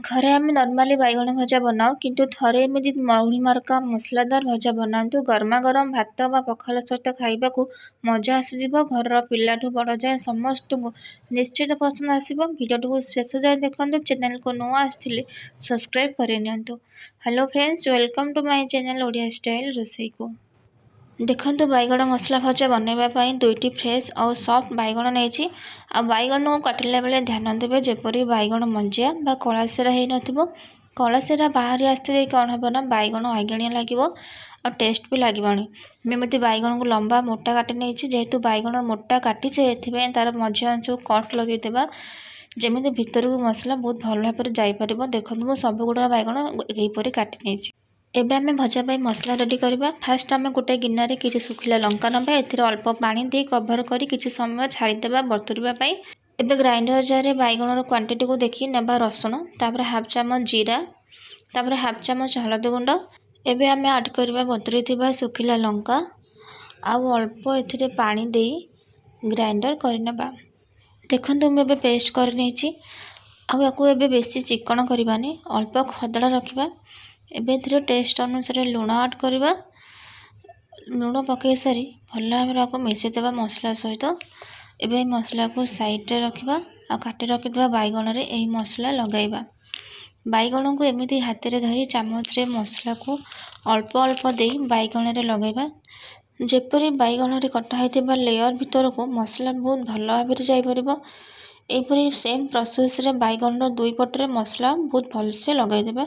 ଘରେ ଆମେ ନର୍ମାଲି ବାଇଗଣ ଭଜା ବନାଉ, କିନ୍ତୁ ଥରେ ଏମିତି ଲହୁଣୀ ମାର୍କା ମସଲାଦାର ଭଜା ବନାନ୍ତୁ। ଗରମା ଗରମ ଭାତ ବା ପଖାଳ ସହିତ ଖାଇବାକୁ ମଜା ଆସିଯିବ। ଘରର ପିଲାଠୁ ବଡ଼ ଯାଏଁ ସମସ୍ତଙ୍କୁ ନିଶ୍ଚିତ ପସନ୍ଦ ଆସିବ। ଭିଡ଼ିଓଟିକୁ ଶେଷ ଯାଏଁ ଦେଖନ୍ତୁ। ଚ୍ୟାନେଲକୁ ନୂଆ ଆସିଥିଲେ ସବସ୍କ୍ରାଇବ୍ କରିନିଅନ୍ତୁ। Hello friends, welcome to my channel Odia style ରୋଷେଇକୁ। ଦେଖନ୍ତୁ, ବାଇଗଣ ମସଲା ଭଜା ବନାଇବା ପାଇଁ ଦୁଇଟି ଫ୍ରେଶ୍ ଆଉ ସଫ୍ଟ ବାଇଗଣ ନେଇଛି। ଆଉ ବାଇଗଣକୁ କାଟିଲା ବେଳେ ଧ୍ୟାନ ଦେବେ ଯେପରି ବାଇଗଣ ମଞ୍ଜିଆ ବା କଳା ସିରା ହେଇନଥିବ। କଳା ସିରା ବାହାରି ଆସିଥିଲେ କ'ଣ ହେବ ନା, ବାଇଗଣ ଆଇଗଣିଆ ଲାଗିବ ଆଉ ଟେଷ୍ଟ ବି ଲାଗିବନି। ମୁଁ ଏମିତି ବାଇଗଣକୁ ଲମ୍ବା ମୋଟା କାଟି ନେଇଛି। ଯେହେତୁ ବାଇଗଣ ମୋଟା କାଟିଛେ, ଏଥିପାଇଁ ତା'ର ମଝି ଅଂଶକୁ କଟ୍ ଲଗାଇଦେବା, ଯେମିତି ଭିତରକୁ ମସଲା ବହୁତ ଭଲ ଭାବରେ ଯାଇପାରିବ। ଦେଖନ୍ତୁ, ମୁଁ ସବୁଗୁଡ଼ାକ ବାଇଗଣ ଏହିପରି କାଟି ନେଇଛି। ଏବେ ଆମେ ଭଜା ପାଇଁ ମସଲା ରେଡ଼ି କରିବା। ଫାଷ୍ଟ ଆମେ ଗୋଟେ ଗିନାରେ କିଛି ଶୁଖିଲା ଲଙ୍କା ନେବା। ଏଥିରେ ଅଳ୍ପ ପାଣି ଦେଇ କଭର୍ କରି କିଛି ସମୟ ଛାଡ଼ିଦେବା ବତୁରିବା ପାଇଁ। ଏବେ ଗ୍ରାଇଣ୍ଡର ଜାର୍ରେ ବାଇଗଣର କ୍ୱାଣ୍ଟିଟିକୁ ଦେଖି ନେବା ରସୁଣ, ତାପରେ ହାଫ୍ ଚାମଚ ଜିରା, ତାପରେ ହାଫ୍ ଚାମଚ ହଳଦୀ ଗୁଣ୍ଡ। ଏବେ ଆମେ ଆଡ଼୍ କରିବା ବତୁରି ଥିବା ଶୁଖିଲା ଲଙ୍କା ଆଉ ଅଳ୍ପ ଏଥିରେ ପାଣି ଦେଇ ଗ୍ରାଇଣ୍ଡର କରିନେବା। ଦେଖନ୍ତୁ, ମୁଁ ଏବେ ପେଷ୍ଟ କରିନେଇଛି। ଆଉ ୟାକୁ ଏବେ ବେଶୀ ଚିକଣ କରିବାନି, ଅଳ୍ପ ଖଦଡ଼ା ରଖିବା। ଏବେ ଏଥିରେ ଟେଷ୍ଟ ଅନୁସାରେ ଲୁଣ ଆଡ଼୍ କରିବା। ଲୁଣ ପକାଇ ସାରି ଭଲ ଭାବରେ ଆକୁ ମିଶାଇଦେବା ମସଲା ସହିତ। ଏବେ ଏହି ମସଲାକୁ ସାଇଡ଼୍ରେ ରଖିବା ଆଉ କାଟି ରଖିଥିବା ବାଇଗଣରେ ଏହି ମସଲା ଲଗାଇବା। ବାଇଗଣକୁ ଏମିତି ହାତରେ ଧରି ଚାମଚରେ ମସଲାକୁ ଅଳ୍ପ ଅଳ୍ପ ଦେଇ ବାଇଗଣରେ ଲଗାଇବା, ଯେପରି ବାଇଗଣରେ କଟା ହୋଇଥିବା ଲେୟର୍ ଭିତରକୁ ମସଲା ବହୁତ ଭଲ ଭାବରେ ଯାଇପାରିବ। ଏହିପରି ସେମ୍ ପ୍ରୋସେସ୍ରେ ବାଇଗଣର ଦୁଇ ପଟରେ ମସଲା ବହୁତ ଭଲସେ ଲଗାଇଦେବା,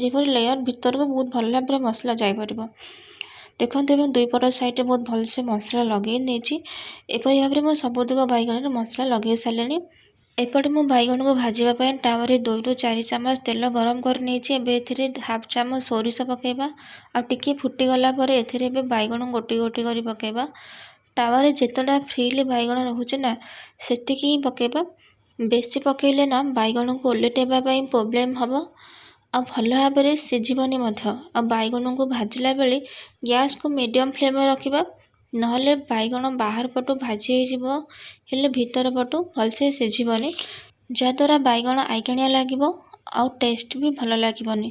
ଯେପରି ଲେୟର୍ ଭିତରକୁ ବହୁତ ଭଲ ଭାବରେ ମସଲା ଯାଇପାରିବ। ଦେଖନ୍ତୁ, ଏବେ ଦୁଇ ପଟ ସାଇଡ଼୍ରେ ବହୁତ ଭଲସେ ମସଲା ଲଗାଇ ନେଇଛି। ଏପରି ଭାବରେ ମୁଁ ସବୁତକ ବାଇଗଣରେ ମସଲା ଲଗାଇ ସାରିଲିଣି। ଏପଟେ ମୁଁ ବାଇଗଣକୁ ଭାଜିବା ପାଇଁ ତାୱାରେ 2ରୁ 4 ଚାମଚ ତେଲ ଗରମ କରିନେଇଛି। ଏବେ ଏଥିରେ ହାଫ୍ ଚାମଚ ସୋରିଷ ପକାଇବା ଆଉ ଟିକିଏ ଫୁଟିଗଲା ପରେ ଏଥିରେ ଏବେ ବାଇଗଣ ଗୋଟି ଗୋଟି କରି ପକାଇବା। ତାୱାରେ ଯେତେଟା ଫ୍ରିଲି ବାଇଗଣ ରହୁଛି ନା, ସେତିକି ହିଁ ପକାଇବା। ବେଶୀ ପକାଇଲେ ନା ବାଇଗଣକୁ ଓଲଟେଇବା ପାଇଁ ପ୍ରୋବ୍ଲେମ୍ ହେବ ଆଉ ଭଲ ଭାବରେ ସିଝିବନି ମଧ୍ୟ। ଆଉ ବାଇଗଣକୁ ଭାଜିଲା ବେଳେ ଗ୍ୟାସ୍କୁ ମିଡ଼ିୟମ୍ ଫ୍ଲେମ୍ରେ ରଖିବା, ନହେଲେ ବାଇଗଣ ବାହାର ପଟୁ ଭାଜି ହେଇଯିବ, ହେଲେ ଭିତର ପଟୁ ଭଲସେ ସିଝିବନି, ଯାହାଦ୍ୱାରା ବାଇଗଣ ଆଇଗଣିଆ ଲାଗିବ ଆଉ ଟେଷ୍ଟ ବି ଭଲ ଲାଗିବନି।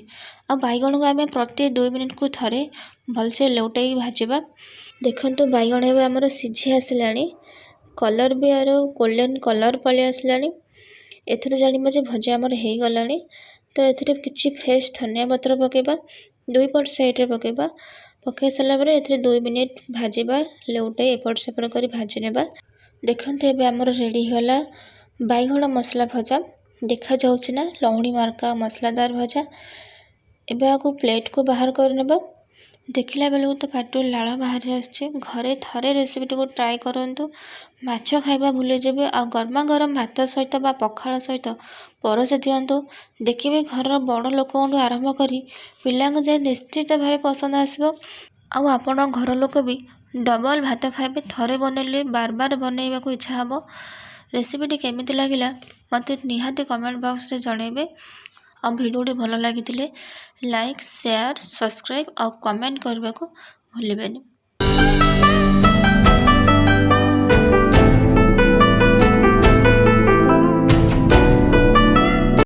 ଆଉ ବାଇଗଣକୁ ଆମେ ପ୍ରତି 2 ମିନିଟ୍କୁ ଥରେ ଭଲସେ ଲେଉଟେଇକି ଭାଜିବା। ଦେଖନ୍ତୁ, ବାଇଗଣ ଏବେ ଆମର ସିଝି ଆସିଲାଣି। କଲର୍ ବି ଆର ଗୋଲ୍ଡେନ୍ କଲର୍ ପଳେଇ ଆସିଲାଣି। ଏଥିରୁ ଜାଣିବା ଯେ ଭଜା ଆମର ହେଇଗଲାଣି। ତ ଏଥିରେ କିଛି ଫ୍ରେଶ୍ ଧନିଆ ପତ୍ର ପକାଇବା, ଦୁଇ ପଟ ସାଇଡ଼୍ରେ ପକାଇବା। ପକାଇ ସାରିଲା ପରେ ଏଥିରେ 2 ମିନିଟ୍ ଭାଜିବା, ଲେଉଟାଇ ଏପଟ ସେପଟ କରି ଭାଜି ନେବା। ଦେଖନ୍ତୁ, ଏବେ ଆମର ରେଡ଼ି ହେଇଗଲା ବାଇଗଣ ମସଲା ଭଜା। ଦେଖାଯାଉଛି ନା ଲହୁଣୀ ମାର୍କା ମସଲାଦାର ଭଜା? ଏବେ ଆକୁ ପ୍ଲେଟ୍କୁ ବାହାର କରିନେବା। ଦେଖିଲା ବେଳକୁ ତ ପାଟିରୁ ଲାଳ ବାହାରି ଆସୁଛି। ଘରେ ଥରେ ରେସିପିଟିକୁ ଟ୍ରାଏ କରନ୍ତୁ, ମାଛ ଖାଇବା ଭୁଲିଯିବେ। ଆଉ ଗରମା ଗରମ ଭାତ ସହିତ ବା ପଖାଳ ସହିତ ପରସି ଦିଅନ୍ତୁ। ଦେଖିବେ, ଘରର ବଡ଼ ଲୋକଙ୍କଠୁ ଆରମ୍ଭ କରି ପିଲାଙ୍କ ଯାଏ ନିଶ୍ଚିତ ଭାବେ ପସନ୍ଦ ଆସିବ। ଆଉ ଆପଣ ଘର ଲୋକ ବି ଡବଲ୍ ଭାତ ଖାଇବେ। ଥରେ ବନେଇଲେ ବାର ବାର ବନେଇବାକୁ ଇଚ୍ଛା ହେବ। ରେସିପିଟି କେମିତି ଲାଗିଲା, ମୋତେ ନିହାତି କମେଣ୍ଟ ବକ୍ସରେ ଜଣାଇବେ। ଆଉ ଭିଡ଼ିଓଟି ଭଲ ଲାଗିଥିଲେ ଲାଇକ୍, ସେୟାର, ସବସ୍କ୍ରାଇବ୍ ଆଉ କମେଣ୍ଟ କରିବାକୁ ଭୁଲିବେନି।